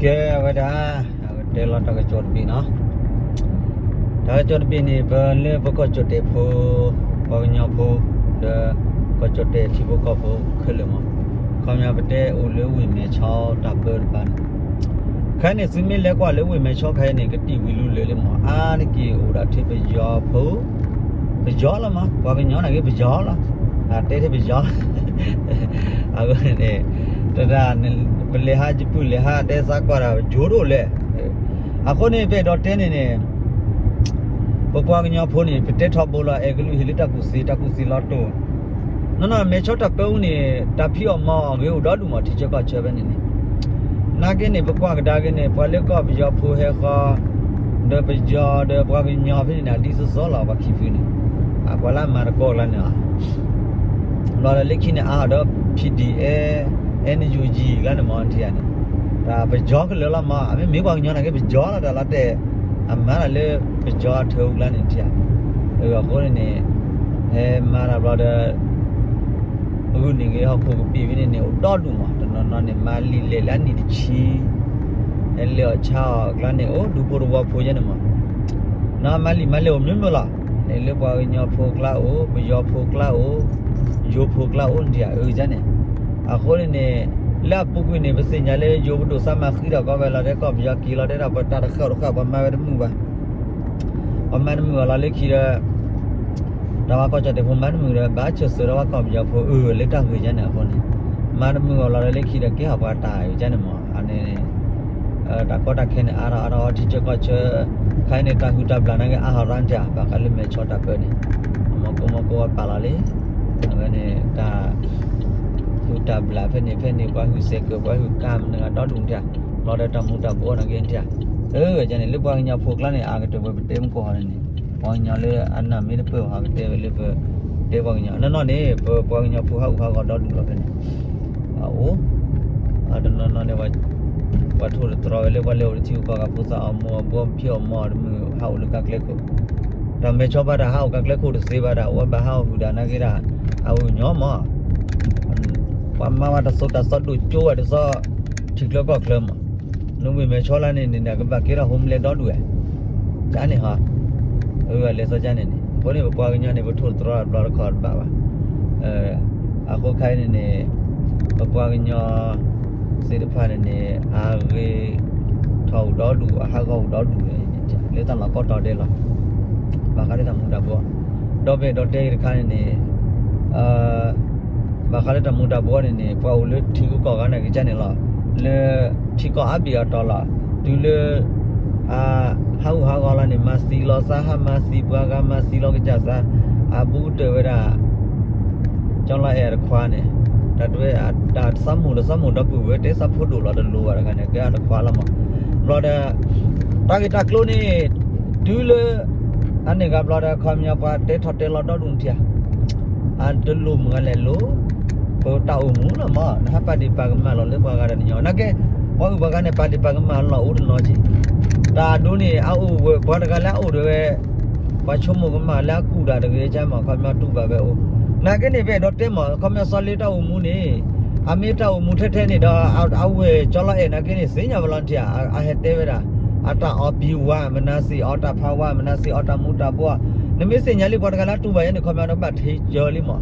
ကဲဝဲဒၣ် အကတဲလီၤတၢ်ကစီၣ်တဘ့ၣ်နီၤ. တၢ်ကစီၣ်တဘ့ၣ်န့ၣ် ပလၢပကီၢ်ကၠီၣ်တဲာ်ဖိ ပှၤကညီဖိ ဒီး ကီၢ်ကၠီၣ်တဲာ်ထံဖိကီၢ်ဖိခဲလၢာ်မး, ခီပညီပတဲအိၣ်လၢဝ့ၢ်မဲာ်ဆီတၢ်ပၢတဖၣ်န့ၣ်, ခဲအံၤန့ၣ် သုမ့ၢ်လဲၤကွၢ်လၢဝ့ၢ်မဲာ်ဆီခဲအံၤန့ၣ် ကတံာ်ဝံၤလံလၢာ်လံမး, အါတက့ၢ်အိၣ်ဒၣ်ထဲပယီၤဖိ ပယီၤလီၤမး, ပှၤကညီန့ၣ်က့ၤပယီၤလီၤ, အတဲထဲပယီၤလီၤ. အဃိန့ၣ် တဒၣ် ပလဲၤဟးယပုၢ်လဲၤဟးတဲသးကွၢ်တၢ်ယိၤဒိၣ်လဲၣ်. အဃိန့ၣ် ပအဲၣ်ဒိးတဲန့ၣ်န့ၣ် ပပှၤကညီဖိန့ၣ် ပတဲထီဘိလီၤ အဲၣ်ကလုၢ်ဟံးလၢတၢ်ကူၣ်သ့ တၢ်ကူၣ်သ့လီၤတိၢ်, နီၢ်နီၢ် မဲာ်ဆီတၢ်ပၢအူန့ၣ် တၢ်ဖံးအီၣ်မၤအီၣ်ဂ့ၤအိၣ်ဒီဒူၣ်မး ထံဆၢကီၢ်ဆၢဖဲန့ၣ်န့ၣ်, နာ်က့န့ၣ် ပကွၢ်ကဒါက့ၤန့ၣ် ပှၤလၢကီၢ်ပယီၤဖိဟဲဃီ ဒီးပယီၤဒီးပှၤကညီဖဲန့ၣ်န့ၣ် အဒ်သိးသိးလီၤ ပှၤခံဖုန့ၣ်, ပှၤလၢအမၤတကိးကျါန့ၣ်လီၤ. ဘျီဒီးလၢခံန့ၣ် အါထီၣ်ဒီး P D F, N U G ကျါန့ၣ်မး ထံၣ်ဧါန့ၣ်, တၢ်ပယီၤကလၢာ်လီၤမး, အမ့ၢ်မ့ၢ်ပှၤကညီန့ၣ်က့ၤပယီၤလီၤ တၢ်လီၤတဲာ်, အမၤတၢ်လၢပယီၤအထၢအူကျါန့ၣ်ထံၣ်ဧါ. အဃိန့ၣ်န့ၣ် ဟဲမၤတၢ်ဘျီဒီး ဂုၢ်န့ၣ်ဂ့ၤ ဟီၣ်ခိၣ်ကပံာ်ဖဲန့ၣ်န့ၣ် အိၣ်ဒီဒူၣ်မး, တနီၤနီၤန့ၣ် မၤလံာ်လဲၢ်လၢအနံၣ်တဆံ, ဟဲလဲၤအီၣ်ဆါအီၣ်ကျါန့ၣ် အိၣ်ဒူဖိတဝီဖိယဲန့ၣ်မး, နီၢ်မၤလံာ်မၤလဲၢ်အိၣ်မ့ၢ်မ့ၢ်လီၤ, န့ၣ်လၢပှၤကညီဖိကျါအိၣ် ပယီၤဖိကျါအိၣ် ယိၤဖိကျါအိၣ်န့ၣ်ဧါ အၢကန့ၣ်, အဃိန့ၣ်န့ၣ် လၢအပူၤကွံာ်န့ၣ် ပသ့ၣ်ညါလၢယိၤပဒိၣ်သးမၤဃံဒီးကီၢ်ဝဲလီၤ တဲကီၢ်ပယီၤက့ၤလီၤ တဲဒၣ်ပတၢ်တဃၣ်တဃၣ် ပှၤမၤဝဲတမုာ်ဘၣ် ပှၤမၤတမုာ်အီၤလီၤလၢခံဒီး တၢ်ဝဲကီၢ်ကၠီၣ်တဲာ်ဖိမၤတမုာ်ဒီး ဘၣ်ဆၢၣ်စၢၤဒီးဝဲကီၢ်ပယီၤဖိအၢလၢတၢ်ဂ့ၢ်ကန့ၣ်အဃိန့ၣ်, မၤတမုာ်အီၤလီၤဒီးလၢခံဒီးကဲဟီၣ်ပှၤတၢ်အၢကန့ၣ်မး, အန့ၣ် တၢ်ကီတၢ်ခဲန့ၣ် အါထီၣ်အါထီၣ်အီထံဆၢကီၢ်ဆၢ, ခဲအံၤန့ၣ်တၢ်ဟုၣ်တၢ်ဘျၣ်နာ်က့အါထီၣ်ရၣ်တၢ် ဘၣ်ဃးလၢမဲာ်ဆီတၢ်ပၢန့ၣ်, မီၢ်ကိးမီၢ်ကိးဝဲပာ်လီၤလံ, အဝဲန့ၣ်တၢ် ဟုၣ်တၢ်ဘျၣ်ဖဲန့ၣ်ဖဲန့ၣ် ပှၤဟုၣ်စဲးကၢး ပှၤဟုၣ်ကၢ်မနုၤဂၤဒီဒူၣ်န့ၣ်ဧါ, ဘျီဒီးတၢ်မူၤတၢ်ဘှီနာ်က့န့ၣ်ဧါ, အၢ ကန့ၣ် လၢပှၤကညီဖိကျါန့ၣ် အါကတၢၢ်ပတဲမုၢ်ကီၢ်ဟီန့ၣ်န့ၣ်, ပှၤကညီလၢအနၢ်မ့ၢ်တပၢၢ်ဟီကတဲဝဲလၢပတဲပှၤကညီ, နီၢ်နီၢ်န့ၣ် ပပှၤကညီဖိဟးဂူာ်ဟးဂီၤဒီဒူၣ်လီၤဖဲန့ၣ်, အအိၣ် တနီၤနီၤန့ၣ် ပှၤထိၣ်သတြီၤဝဲလၢပှၤလဲၤအိၣ်လၢထံဂုၤကီၢ်ဂၤ ဖိသၣ်အီၣ်မူအီၣ်ဘှီ ဖံးအီၣ်မၤအီၣ်တမုာ် ဟးအိၣ်လၢကါကျဲခိၣ်, တၢ်မဲာ်ဆီဘၣ်တၢ်ဟးအိၣ်ကါကျဲခိၣ်တသ့ဘၣ်တၢ် အဝဲဘၣ်ဟးအိၣ်ဟုၣ်ဒၣ်နာ်က့ဒၣ်, အဝဲညီမး, ပှၤမၤဝဲတၢ်စိတၢ်သီဒိၣ်ကၠိဝဲတသီ, ထံချၢကီၢ်ချၢမး, နဝ့ၢ်မဲာ်ဆီလၢန့ၣ်န့ၣ် ကဘၣ်ကဲထီၣ်ဟိမလဲၣ်ဒီဒူၣ်ဝဲ, ကန့ၣ်ဟီ, အဝဲလဲၤသီကန့ၣ်န့ၣ် အဃိန့ၣ် ပပှၤကညီန့ၣ် ပထိၣ်သတြီၤတဘျီတခီၣ်တဘၣ်ဘၣ် အဃိခဲအံၤန့ၣ်န့ၣ် ပပှၤကညီသ့ၣ်တဖၣ်န့ၣ်န့ၣ် အဂ့ၤထီၣ်အိၣ်ဒီဒူၣ် အဟးဂီၤအိၣ်ဒီဒူၣ်န့ၣ် လၢတၢ်လီၢ်ကိးတီၤဒဲးလီၤ. ဘၣ်ဃးလၢတၢ်မူၤတၢ်ဘှီ ဒီဘ့ၣ်ဒီးတဲအံၤတခါန့ၣ်န့ၣ် ဘၣ်ဃးလၢတၢ်မူၤတၢ်ဘှီန့ၣ်န့ၣ် ပှၤအိၣ်လၢထံဂုၤကီၢ်ဂၤနာ်က့န့ၣ်လီၤ. လၢထံကီၢ်အါဘ့ၣ်အတီၤလီၤ. တုၤလၢ အဟးဂူာ်ဟးဂီၤလီၤန့ၣ် မၤသံလီၤသး ဟးမၤသံပှၤဂၤ မၤသံလီၤကစၢ်သး အဘူးကတၢၢ်ဝဲဒၣ် ကၠီလီၤအဲၣ်အတခွါန့ၣ် တၢ်တဝဲ တၢ်သးမိၢ်ဒီးသးမိၢ်ဒီပုၢ်ဝဲၢ် တဲသးဖိဒိၣ်လီၤတလိၤဘၣ်တခါန့ၣ် ကဲအတခွါလီၤမး. ဘျီဒီး တၢ်ဂ့ၢ်တၢ်ကျိၤန့ၣ် တုၤလၢ အန့ၣ်ဂၤဘျီဒီး ခီပညီပှၤတဲထီၣ်တဲလီၤဒီဒူၣ်ထံၣ်ဧါ အတလိၣ်မုၢ်ဂၤလဲၣ်လိၤ ပတၢ်အိၣ်မူလီၤမး နဟးပာ်ဒ့ၣ်ပာ်ကမၣ်လီၤလၢပှၤဂၤတၢ်တညီ နာ်က့ ပှၤဂုၤပှၤဂၤန့ၣ် ပာ်ဒ့ၣ်ပာ်ကမၣ်လီၤအိၣ်တနီၤက့ၤ တၢ်ဒိန့ၣ် အအိၣ်ဝဲ ပှၤတဂၤလၢအအိၣ်ဒီးဝဲ ပှၤဆိကမိၣ်ကမၣ်လၢအကူၣ်တၢ်တဂ့ၤ ကမး ခီပညီတူၢ်ဘၣ်ဝဲအိၣ် နာ်က့န့ၣ် ပအဲၣ်ဒိးတဲမး ခီပညီစီၤလ့တၢ်အိၣ်မူန့ၣ် အမ့ၢ်တၢ်အိၣ်မူထဲထဲန့ၣ်ဒီး အဝဲၢ်ကၠီလီၤအဲၣ်နာ်က့န့ၣ် သ့ၣ်ညါဝဲလီၤထံၣ်ဧါ အဟဲတဲဝဲဒၣ် အတၢ်အီၣ်ပံၤဝါ မနၤစ့ၣ်အီၣ်တၢ်ဖးဝါ မနၤစ့ၣ်အီၣ်တၢ်မူၤတၢ်ဘှီ နမ့ၢ်သ့ၣ်ညါလံ ပှၤတဂၤလၢအတူၢ်ဘၣ်ယဲန့ၣ် ခီပညီဒီးဘၣ်ထံးကၢလံမး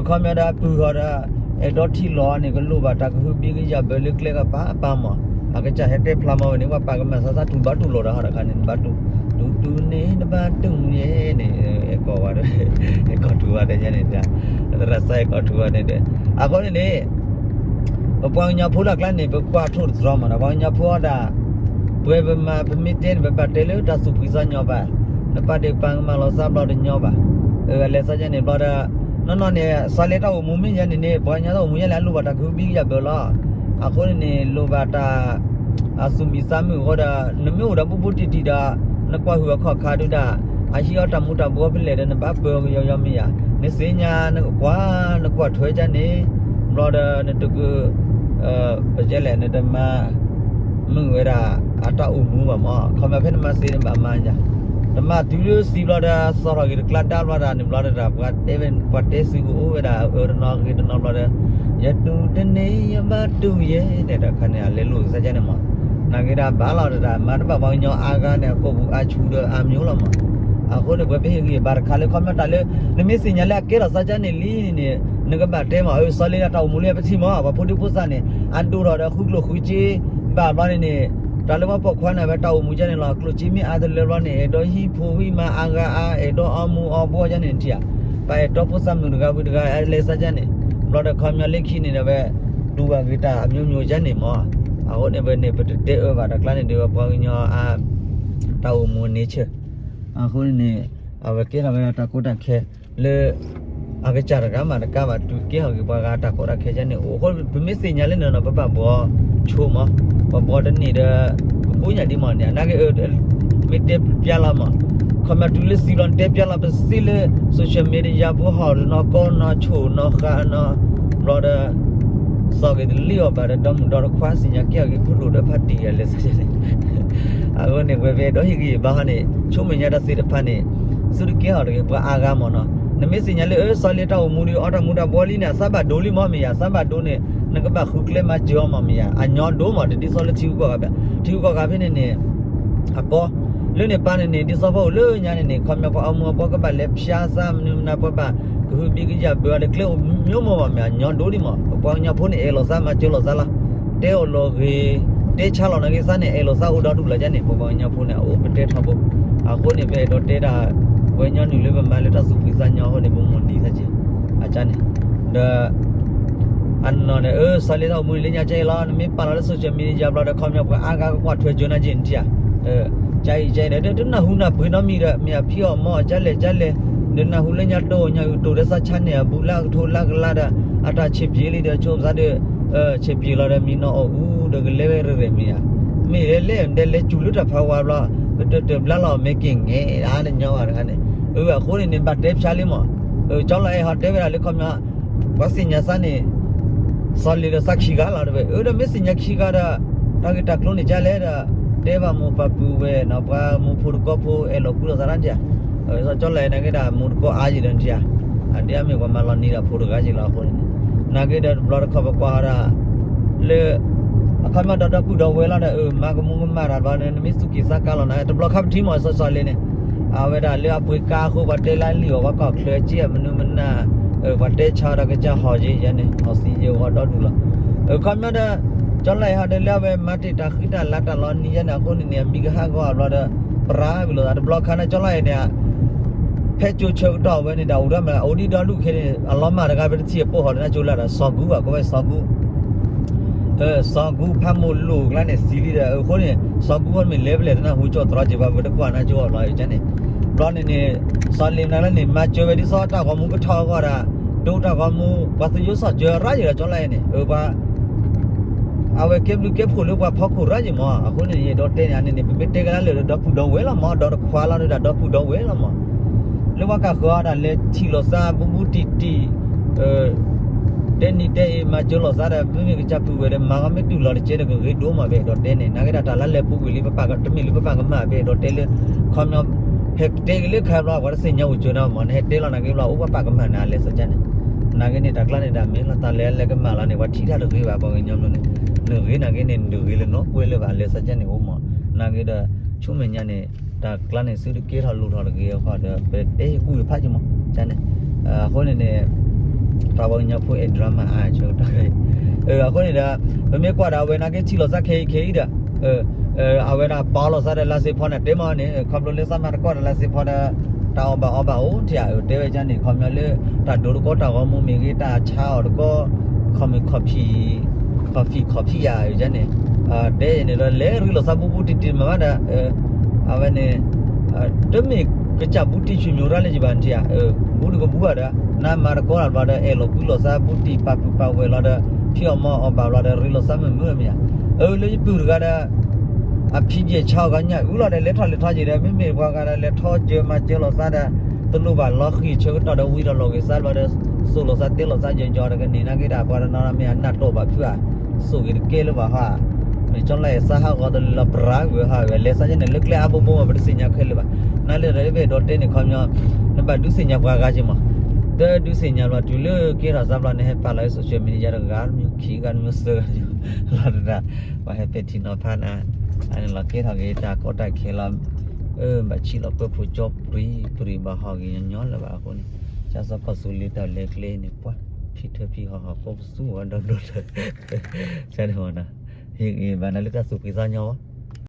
ခီပညီဒီးပုၢ်ဟီဒီး အဲၣ်ဒိးထံၣ်လီၤန့ၣ် ကလိၣ်ဘၣ်တၢ်ကဟုဘံကယာ်ဘၢလၢကျဲကပၤအပၤမး အကစၢ်ဟဲတဲဖျါမးဝဲန့ၣ် ပှၤပာ်ကမၣ်သးသးတူၢ်ဘၣ်တူၢ်လိာ်ဒီးဟီဒီးခါန့ၣ် နဘၣ်တူၢ် တူၢ်တူၢ်န့ၣ် နဘၣ်တူၢ်ယဲန့ၣ် အဲၣ်ကီၢ်ဝဲ အဲၣ်ကီၢ်ထူဝဲတဲယဲန့ၣ် သရၣ်စၢ်အဲၣ်ကီၢ်ထူဝဲန့ၣ်ဒီး အဃိန့ၣ်န့ၣ် ပပှၤကညီဖိလၢအကျါန့ၣ် ပကွၢ်ထိၣ်သတြီၤမးဒီး ပှၤကညီဖိအီၤဒၣ် ပှဲၤပမၤပမ့ၢ်တဲန့ၣ် ပဘၣ်တဲလၢတၢ်သူၣ်ဖှံသးညီဘၣ် နပာ်ဒ့ၣ်ပာ်ကမၣ်လီၤသးဘျီတညီဘၣ် အလဲၤသးယဲန့ၣ်ဘျီဒီး နီၢ်နီၢ်န့ၣ် စီၤလ့တၢ်အိၣ်မူမ့ၢ်ယဲန့ၣ်န့ၣ် ပှၤကညီတၢ်အိၣ်မူယဲလဲၣ် အလိၣ်ဘၣ်တၢ်ကဟုဘံကယာ်ဘၢလီၤ အဃိန့ၣ်န့ၣ် လိၣ်ဘၣ်တၢ် အသူၣ်မံသးမုာ်အဃိဒီး နမ့ၢ်အိၣ်ဒီးဘူးဘူးတံၢ်တံၢ်ဒီး နကွၢ်ဟုၣ်အခီၣ်ခါဒုဒၣ် အဟံးအီၣ်တၢ်မူၤတၢ်ဘှီဖဲလဲၣ်ဒီး နဘၣ်ပၢအီၤကယီယီမ့ၢ်ယၤ နသ့ၣ်ညါနကွၢ် နကွၢ်ထွဲကန့ၣ် ဘျီဒီးနတက ပကဲလဲၣ် နတမၤ မုာ်ဝဲဒၣ် အတၢ်အိၣ်မူဘၣ်မး ခီပညီဖဲနမၤသ့နဘၣ်မၤယၤ တမၤတုၤလၢသံဘျီဒီး သီၣ်ထီၣ်ဂ့ၤတကျါဒါဘျီဒီးန့ၣ်ဘျီဒီး ပှၤတဲဝဲ ပှၤတဲစုကအိၣ်ဝဲဒၣ် အၢတနီၤဂ့ၤတနီၤဘျီဒီး ယတူၢ်တန့ၢ် ယဘၣ်တူၢ်ယဲ တဲဒီးခါန့ၣ် အလဲၤလိာ်ကစၢ်ကန့ၣ်မး နာ်က့ဒၣ်ဘၣ်လီၤတဒၣ် မၤတဘၣ်ပှၤကညီအါဂၤန့ၣ် အကိာ်ပူၤအါဆူၣ်ဒီးအါမျိုးလီၤမး. အဃိန့ၣ် ပှဲၤပဟ့ၣ်ဂံၢ်ဘါတခါလၢ ခီပညီတၢ်လၢ နမ့ၢ်သ့ၣ်ညါလၢအကဲထီၣ်သးကါန့ၣ်လံန့ၣ် နကဘၣ်တဲမး အၢ စီၤလ့တၢ်အိၣ်မူလၢအပထံၣ်မး ပှၤဖိဒံဖိသၣ်န့ၣ် အဒိၣ်ထီၣ်ဒီးဃုကျိၣ်ဃုစ့ ဘၣ်ဘျီန့ၣ်န့ၣ် တၢ်လၢပှၤပိာ်ခွါန့ၣ် အဝဲတၢ်အိၣ်မူကါန့ၣ်လီၤ ကျိၣ်စ့မ့ၢ်အါတလၢဘျီန့ၣ် အဲၣ်ဒိးဟံးဖိဟံးမါအါဂၤအါ အဲၣ်ဒိးအီမူးအီဘှီကါန့ၣ်ထံၣ်ဧါ ပအဲၣ်ဒိးဖိသၣ်မုၣ်တဂၤဝံၤတဂၤ အလဲၤသးကါန့ၣ် ဘျီဒီးခီပညီလၢခံန့ၣ်ဒီးဝဲ တူၢ်ဘၣ်ဂ့ၤတၢ်အမျိုးမျိုးကါန့ၣ်မး. အဃိန့ၣ်ဝဲန့ၣ် ပတတဲအၢဘၣ်တၢ်ကျါန့ၣ် ဒ်ဝဲပှၤကညီအ တၢ်အိၣ်မူန့ဆၢၣ် အဃိန့ၣ်န့ၣ် အဝဲကဲထီၣ်ဝဲဒၣ်တၢ်ကီတၢ်ခဲ လၢ အကစၢ်တဂၤမးတကးဘၣ် တုၤကဲထီၣ်က့ၤပှၤဂၤတၢ်ကီတၢ်ခဲကါန့ၣ် အိၣ်အဃိ ပမ့ၢ်သ့ၣ်ညါလၢနၤနီၤ ပဘၣ်ဘှီဆိမး ပဘှီတန့ၢ်ဒီး ကကိးညၣ်ဒ်မးန့ၣ် နာ်က့ မ့ၢ်တဲပျါလီၤမး ခီမီတုၤလၢသံလီၤ နတဲပျါလီၤ ပစံးလၢ social media ဖိဟီၣ်နီၢ်ကီနီၢ်ဆိၣ်နီၢ်ဃါနီၢ် ဘျီဒီး သီၣ်ဂ့ၤတလံၣ်အီၤဘၣ်ဒီး ဒီမုၢ်ဒီတခွါ သ့ၣ်ညါကဲထီၣ်က့ၤဖိဒိၣ်ဒီးဖါတံၢ်အလဲၤသးန့ၣ် အဃိန့ၣ် ပှဲၤပှဲၤဒီးဟ့ၣ်ဂံၢ်ဘါဟီန့ၣ် ဆိကမိၣ်ညါတၢ်သ့ၣ်တဖၣ်န့ၣ် သုတကဲထီၣ်တဂ့ၤ ပှၤအါဂၤမးနီၤ နမ့ၢ်သ့ၣ်ညါလၢ အၢ စီၤလ့တၢ်အိၣ်မူဒီး အီတၢ်မူၤတၢ်ဘှီလံန့ၣ် အသးဘၣ်ဒိလံမးမ့ၢ်ယါ အသးဘၣ်ဒိန့ၣ် နကဘၣ်ဃုကျဲမၤစၢၤအီၤမးမ့ၢ်ယါ အညီဒိမး တဒ်သိးလၢထံဂုၤကီၢ်ဂၤဘၣ် ထံဂုၤကီၢ်ဂၤဖဲန့ၣ်န့ၣ် အကီ လၢန့ၣ်ပၢ်န့ၣ်န့ၣ် ဒ်သိးပအိၣ်လၢညါန့ၣ်န့ၣ် ခီပညီပှၤအီမူၤအဘှီကဘၣ်လဲၤဖၠါသးမနုၤမနုၤ ပှၤဘၣ်ကဟုဘံကယာ်ဘၢအီၤဒီးကျဲအိၣ်မျိုးမျိုးမးမ့ၢ် အညီဒိဒံးမး ပပှၤကညီဖိန့ၣ် အဲၣ်လိာ်သးမၤစၢၤလိာ်သးလီၤ တဲအီၤလီၤဂ့ၤ တဲဆါလီၤနာ်က့သးန့ၣ် အဲၣ်လိာ်သးအိၣ်ဒီဒူၣ်လီၤကါန့ၣ် ပပှၤကညီဖိန့ၣ် အအိၣ်ပတဲထီဘိ အဃိန့ၣ် ပအဲၣ်ဒိးတဲဒၣ် ပှၤကညီနုာ်လၢပမၤလၢတၢ်သူၣ်ဖှံသးညီအဃိန့ၣ် ပမိၢ်နံၤသးက့ၤ အကါန့ၣ် ဒီး အနီၢ်န့ၣ် အၢ စီၤလ့တၢ်အိၣ်မူန့ၣ်လၢညါကဲအံၤလီၤ နမ့ၢ်ပာ်လီၤလၢ social media ဘျီဒီး ခီပညီပှၤအါဂၤကကွၢ်ထွဲကၠိနၤက့ၤနထံၣ်ဧါ ကါအံၤကါအံၤဒီး တနၢ်ဟူနၢ်ပှ့ၤနီတမံၤဒီး မ့ၢ်အဖံအီၣ်မီၢ်အကါလဲၣ်ကါလဲၣ် ဒီးနၢ်ဟူလၢညါတိၢ်ညါအုးတိၢ်ဒီးသးဆါန့ၢ်အဘူးလၢကထိလၢကလါဒီး အတၢ်ဆံးပျ့ၤလံဒီးဆိကမိၣ်သးဒီး ဆံးပျ့ၤလီၤဒီးမံနီၤအီၣ်အူဒီးကလဲၤဝဲရဲၣ်ရဲၣ်မ့ၢ်ဧါ မ့ၢ်လဲၤလဲၤဒဲးလဲၤစူၤလၢတၢ်ဖးဝါဘျီ ကတၢၢ်တၢၢ်ဘျါလီၤမ့ၢ်က့ၤငဲၤဒၣ်နညီဘၣ်တဂၤန့ၣ် အဃိန့ၣ်န့ၣ် ဘၣ်တဲဖျါလံမး ကၠီလီၤအဲၣ်ဟီတဲဝဲဒၣ်လၢခီပညီ ပှၤသ့ၣ်ညါသးန့ၣ် စီၤလ့ဒီးသးခံဂၤလီၤတဲဝဲ အၢ ဒီးမ့ၢ်သ့ၣ်ညါခံဂၤဒီး တၢ်ဂ့ၢ်တၢ်ကျိၤန့ၣ်ကါလဲၣ်ဒီး တဲဘၣ်မိၢ်ပၢ်ပုၢ်ဝဲၢ်နီၤ ပှၤမူဖိတကီဖိအဲၣ်လီၤကွံလိာ်သးတၢ်န့ၣ်ဧါ စီၤကၠီလီၤအဲၣ်နာ်က့ဒၣ်မူတကီအါယံၤဒီးန့ၣ်ဧါ အဒ်အမ့ၢ်ပှၤမၤလီၤနံၤဒီးဖိတဂၤယံၤလီၤအဃိန့ၣ် နာ်က့ဒီးတဘျီတခီပကွၢ်ဟီဒၣ် လၢ အခီပညီဒီဒီပုၢ်ဒီဝဲၢ်လီၤဒီး အၢ မၤကမူကမၣ်တၢ်ဘျီန့ၣ် နမ့ၢ်သူၣ်က့ၤသးကါလီၤနၤ တဘျီခါပထံၣ်မးစီၤစီၤလ့န့ၣ် အဝဲဒၣ်လၢအပှ့ၤကါအဃိ ပှၤတဲလၢအလံာ်အီၤ ပှၤကီၢ်ချၢက့မနုၤမနၤ ပှၤတဲဆါဒီးကစၢ်ဟီၣ်က့ယဲန့ၣ် ဟီၣ်သံယဲဝီဒီဒူၣ်လီၤ အခီပညီဒီး ကၠီလီၤအဲၣ်ဟီဒီးလၢအဝဲမၤတ့ၢ်တၢ်ဃံတၢ်လၤတၢ်လီၤနံၤယဲန့ၣ် အဃိန့ၣ်န့ၣ် အမံၤကဟးဂီၤအဘျီဒီး ပရၤဝံၤလိာ်သး တဘျီခါန့ၣ် ကၠီလီၤအဲၣ်န့ၣ် ဖဲကၠိဆၢကတီၢ်ဝဲန့ၣ်ဒီး အိၣ်ဒၣ်မး အိၣ်ဒံးဒီဒူၣ်ခဲန့ၣ် အလီၤမၢ်တဂၤ ပတထံၣ်အပိၢ်ဟီၣ်လၢနၢ်ကၠိလၢဒီး စီၤကူဘၣ် ကိးဝဲစီၤကူ စီၤကူဖးမိၢ်လိာ်ကျါန့ၣ် သံလံဒီး အဃိန့ၣ် စီၤကူဝဲမ့ၢ်လဲၤဖဲလဲၣ် တနၢ်ဟူကၠိတြီက့ၤဘၣ် ပတကွၢ်နၢ်ကၠိအီၤလီၤ ယကန့ၣ် ဘျီန့ၣ်န့ၣ် စီၤလ့နၤလၢန့ၣ် မၤစၢၤဝဲဒ်သိးတၢ်ဂီၤမူကထီၣ်အဂီၢ်ဒီး ဒိတၢ်ဂီၤမူ ပှၤသယိစီၣ်စၢၤရၣ်ယံၤဒီး ကၠီလီၤအဲၣ်န့ၣ် အၢ ပှၤ အဝဲကဲဘျုးကဲဖှိၣ်လၢပှၤဖီခိၣ်ရၣ်ယံၤမး အဃိန့ၣ် ယအဲၣ်ဒိးတဲန့ၣ်န့ၣ် ပမ့ၢ်တဲကလၢလၢာ်ဒီး ဒီပုၢ်ဒီဝဲၢ်လီၤမး ဒီတခွါလီၤဒီး ဒီပုၢ်ဒီဝဲၢ်လီၤမး လၢပှၤကၢ်ဃၢၤအီၤဒၣ်လဲၤထံၣ်လိာ်သးဘူးဘူးတံၢ်တံၢ် တဲနံၤတဲအ့ မၤစၢၤလိာ်သးဒီး မ့မ့ၢ်ကစၢ်ပုၢ်ဝဲၢ်ဒီး မၤကီမ့ၢ်တုၤလီၤတကဲဒီး ကဂ့ၤဒိၣ်မး ပအဲၣ်ဒိးတဲန့ၣ် နာ်က့ဒၣ်တၢ်လၢလဲၤပူၤကွံာ်လံ ပပာ်ကတမ့ၢ်လၢပပာ်ကမၣ် ပအဲၣ်ဒိးတဲလၢ ခီပညီ ဟဲတဲက့ၤလၢခါဘျီ ပှၤတသ့ၣ်ညါအိၣ်ကၠိနၤမး နဟဲတဲလီၤနာ်က့ဘျီ အိၣ်ပပာ်ကမၣ်နၤလဲၤသးကန့ၣ် နာ်က့န့ၣ် တၢ်ကျါန့ၣ်ဒၣ်မ့ၢ်လီၤ တၢ်လၢလဲၤကမၣ်လီၤန့ၣ် ပှၤထံၣ်တၢ်တဂ့ၤဘၣ် ပှၤကညီမ့ၢ်န့ၣ် နဂ့ၤနာ်က့န့ၣ် နတဂ့ၤလၢနီတကွဲးလၢၤဘၣ် လဲၤသးကန့ၣ်အိၣ်မး နာ်က့ဒီး ဆူမဲာ်ညါန့ၣ် တၢ်ကျါန့ၣ် သုတကဲထီၣ်လိၣ်ထီၣ်တဂ့ၤအဃိဒီး ပတဲဟ့ၣ်ကူၣ်ဖးက့ၤမး ကန့ၣ် အဃိန့ၣ်န့ၣ် တၢ်ပှၤကညီဖိအဲၣ်ဒြါမၤအါဆၢကတီၢ် အဃိန့ၣ်ဒီး ပမ့ၢ်ကွၢ်ဒီးအဝဲနာ်က့ထံၣ်လိာ်သးခဲအံၤခဲအံၤဒီး အဝဲဒၣ်ပာ်လိာ်သးဒီးလါစ့ဖီန့ၣ် တဲမးန့ၣ် ခီဖျိလၢသးမၤတကီၢ်ဒီးလါစ့ဖီဒီး တၢ်အီၣ်ဘၣ်အီဘၣ်အိၣ်ထံၣ်ဧါ တဲဝဲကန့ၣ် ခီပညီလၢ တၢ်ဒိတကီၢ်တၢ်ဂီၤမူမ့ၢ်ဂ့ၤ တၢ်ဆါအီၣ်တကီၢ် ခီမ့ၢ်ခီၣ်ဖံး ခီၣ်ဖံးခီၣ်ဖံးယၤ ကန့ၣ် တဲအံၤန့ၣ်ဒီး လဲၤရ့လိာ်သးဘူးဘူးတံၢ်တံၢ်မးဘၣ်ဒီး အဝဲန့ၣ် တမ့ၢ်ကစၢ်ဘူးတံၢ်ဆူၣ်ညိးရၣ်လၢယဘၣ်ထံၣ်ဧါ ဘူးတကဘူးဘၣ်ဒီး နမၤတကီၢ်လၢ်ဘျီဒီး အဲၣ်လိာ်ကွံလိာ်သးဘူးတံၢ်ပာ်ပုၢ်ပာ်ဝဲၢ်လီၤဒီး ဖံးအီၣ်မၤအီၣ်ဘၣ်ဘျီဒီး ရ့လိာ်သးမုာ်မုာ်မ့ၢ်ဧါ အၢ လၢယပုၢ်တဂၤဒီး အဖံးယဲၢ်ဆါအီၣ်ဂၤညၣ်အုလီၤဒီး လဲၤထီၣ်လဲၤထီက့ၤဒီး မ့မ့ၢ်ပှၤဂၤဒီး လဲၤထီၣ်စၢၤမၤစၢၤလိာ်သးဒီး တလိၣ်ဘၣ်လီၤဃံၢ်ဆၢကတီၢ်ဒီး ဝံၤဒီးလီၤဂ့ၤသးဘျီဒီး သိၣ်လိာ်သးတဲလိာ်သးယီၤယီၤတကန့ၣ် နာ်က့ဒၣ်ပှၤတနီၤမ့ၢ်အနၢ်တိၢ်ဘၣ်ဖုးဧါ သိၣ်ဂ့ၤတကဲလၢၤဘၣ်ဟါ မ့ၢ်ကၠီလၢအဲၣ်သးဟးဂီၤတလၢလီၤပြၤဝဲဟးဝဲ လဲၤသးကန့ၣ် လၢကျဲအါဘိဘိမး ပတသ့ၣ်ညါခဲလၢာ်ဘၣ် နာ်လၢဒီးအဲၣ်ဘၣ်အဲၣ်ဒိးတဲန့ၣ်ခီပညီ နဘၣ်ဒုးသ့ၣ်ညါပှၤဂၤက့ၤမး တဒုးသ့ၣ်ညါဘျီ တုၤလၢကဲထီၣ်သးဘျီန့ၣ် ဟဲပာ်လီၤလၢ social media တဂၤတမံၤ ခံဂၤတမံၤ သၢဂၤတမံၤ လီၤတဒၣ် ပှၤဟဲပဲာ်ထံနီၤဖးနၤ အန့ၣ်လီၤကဲထီၣ်က့ၤတၢ်ကီတၢ်ခဲလီၤ, အၢ ဘၣ်ဆံးလီၤပၢဖိကၠီပြံပြံဘၣ်ဟီၣ်ဂ့ၤညီညီလၢၤဘၣ်အဃိန့ၣ်, ကၠၢ်စီၤကီၢ်သူလ့ၤတၢ်လဲၤကျဲန့ၣ် ပှၤဖံထၢဖံဟီၣ်ဟီၣ်ဖိပသူဝဲဒီဒိၣ်လၢ, ကန့ၣ်မနီၤ, ဟ့ၣ်ဂ့ၤဘၣ်နၤလၢတၢ်သူၣ်ဖှံသးညီဘၣ်,